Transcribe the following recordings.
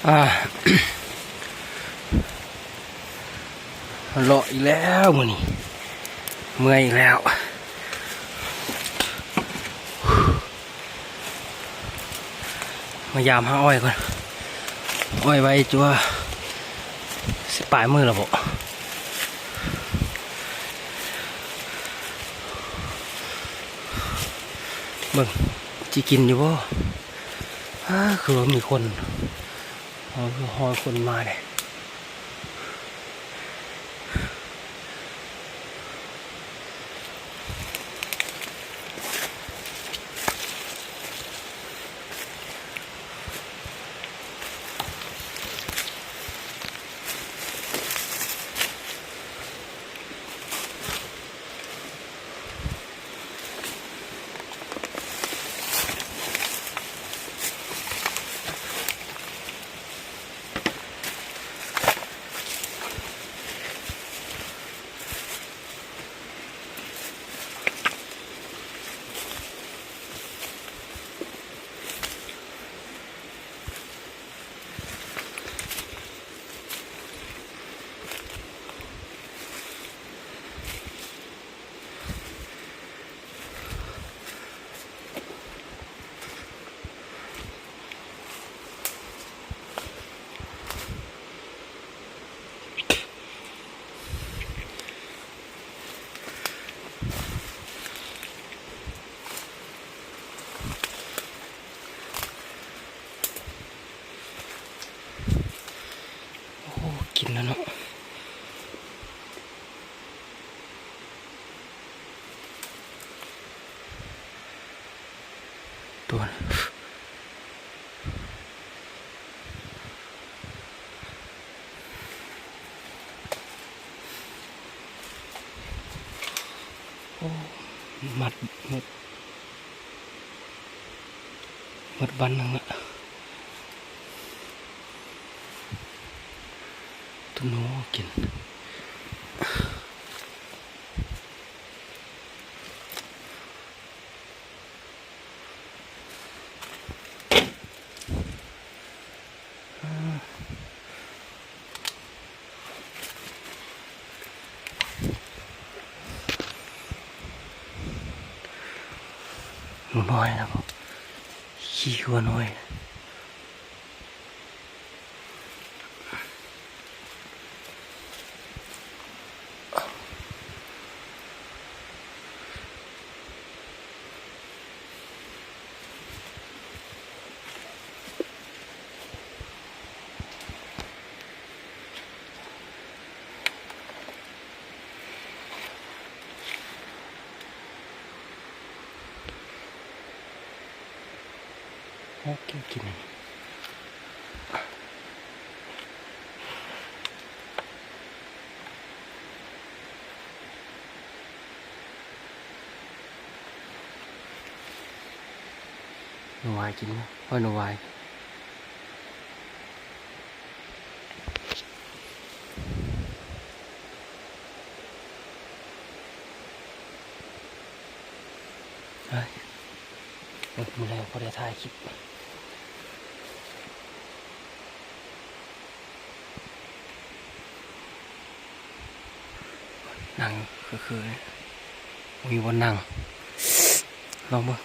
ອ່າ ເລາະອີກແລ້ວມື້ນີ້ ເມື່ອຍອີກແລ້ວ. ມາຢາມຫາອ້ອຍກ່ອນ. ອ້ອຍໄວ້ຈົວຊິປາຍມື້ແລ້ວບໍ? ເບິ່ງ ຊິກິນຢູ່ບໍ? ອາ ຄືວ່າມີຄົນ ຮອຍຄົນມາເດ້. ໂອ້ ກິນແລ້ວເນາະ. ຕົວ ໂອ້ ມັດ ໝົດ ໝົດບັ້ນໜຶ່ງລະ. ໂຕໂນ້ກິນ. ໜູນ້ອຍນະ ຂີ້ຫົວນ້ອຍ. ໂອເຄ ກິນອັນນີ້ ໜູຫວາຍກິນ ເອົາໜູຫວາຍ. ເອີຍ ເອີຍ ມື້ແລງພໍໄດ້ຖ່າຍຄລິບ ນັ່ງຄືໆ ບໍ່ມີບ່ອນນັ່ງ ລອງເບິ່ງ.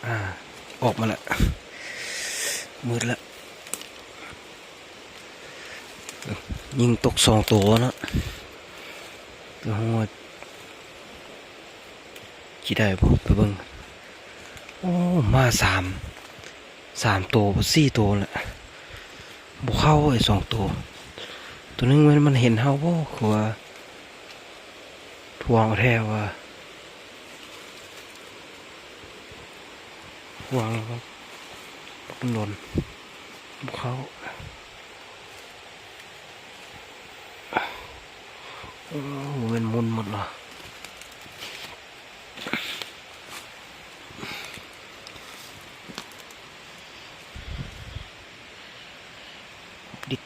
ອ່າ ອອກມາລະ ມືດລະ ຍິງຕົກສອງໂຕເນາະ ແຕ່ວ່າຊິໄດ້ບໍ່ ໄປເບິ່ງ. ໂອ້ ມາສາມ ສາມໂຕ ສີ່ໂຕແຫຼະ ບໍ່ເຂົ້າໄອ້ສອງໂຕ. ໂຕໜຶ່ງແມ່ນມັນເຫັນເຮົາບໍ່ ຄືວ່າ ທວງແທ້ວ່າ ຫວງແລ້ວກໍມັນຫຼົ່ນ ບໍ່ເຂົ້າ. ໂອ້ ແມ່ນໝຸ່ນໝົດລະ ດິກ.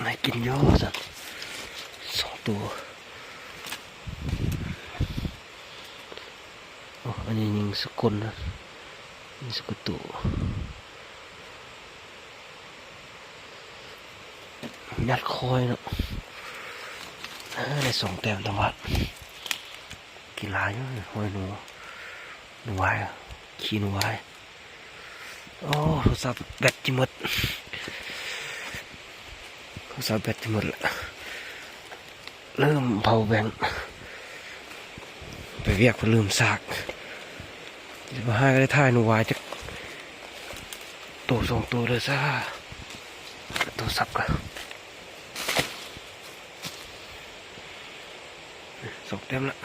ໄດ້ກິນຢູ່ຊັ້ນ ສອງໂຕ. ໂອ້ ອັນນີ້ຍິງສະກົນນະ ຍິງສະກະຕູ ຍັດຄອຍເນາະ. ເອີ ໄດ້ສອງແຕ້ມຕະວັດ ກິນຫຼາຍຢູ່ ຫ້ອຍໜູ ໜູວາຍ ຂີ້ໜູວາຍ. ໂອ້ ໂທລະສັບແບັດຈະໝົດ ໂທລະສັບແບັດຈະໝົດລະ ລືມເຜົາແບັງ ໄປວຽກເພິ່ນລືມຊາກ. ຊິມາຫາກໍໄດ້ຖ່າຍໜູວາຍຈັກໂຕສອງໂຕເດີຊາ ໂທລະສັບກໍ ສອງແຕ້ມລະ.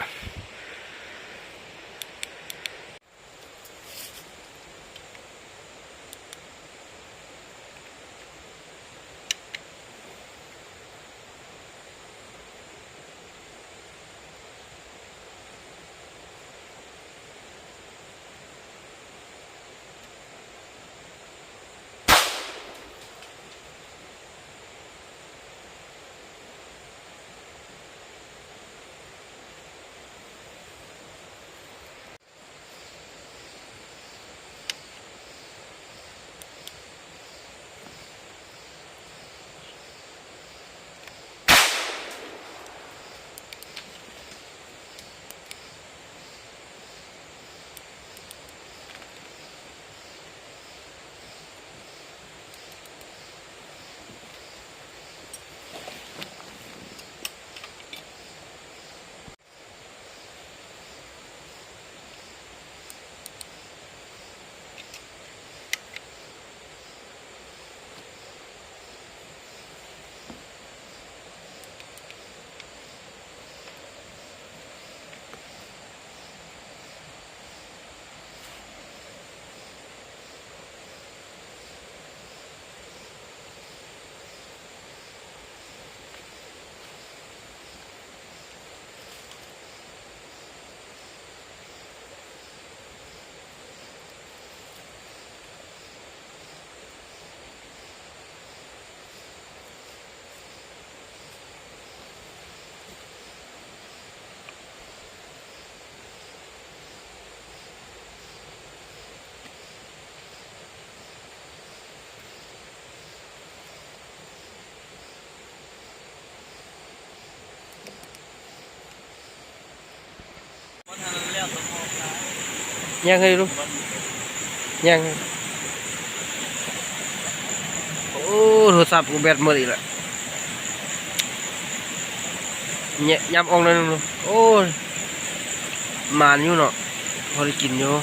ຍັງເຮີຍລູກ ຍັງ. ໂອ້ ໂທລະສັບກູແບັດໝົດອີກລະ ຍ- ຫຍັບອອກໜ້ອຍໜຶ່ງ. ໂອ້ຍ ໝານຢູ່ເນາະ ພໍໄດ້ກິນຢູ່.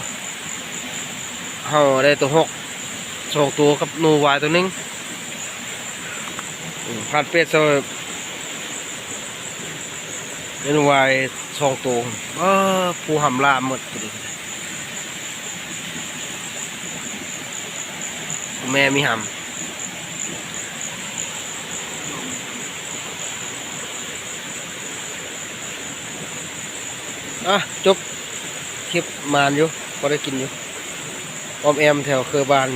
ເຮົາໄດ້ໂຕຫົກສອງໂຕກັບໜູວາຍໂຕໜຶ່ງ. ອືມ ພາດເປັດຊະ ເປັນຫວາຍສອງໂຕ. ເອີ ຜູ້ຫຳລາມໝົດ ແມ່ມີຫຳ. ອ່ະ ຈົບຄລິບ ໝານຢູ່ ພໍໄດ້ກິນຢູ່ ອ້ອມແອ້ມແຖວເຄືອບ້ານ.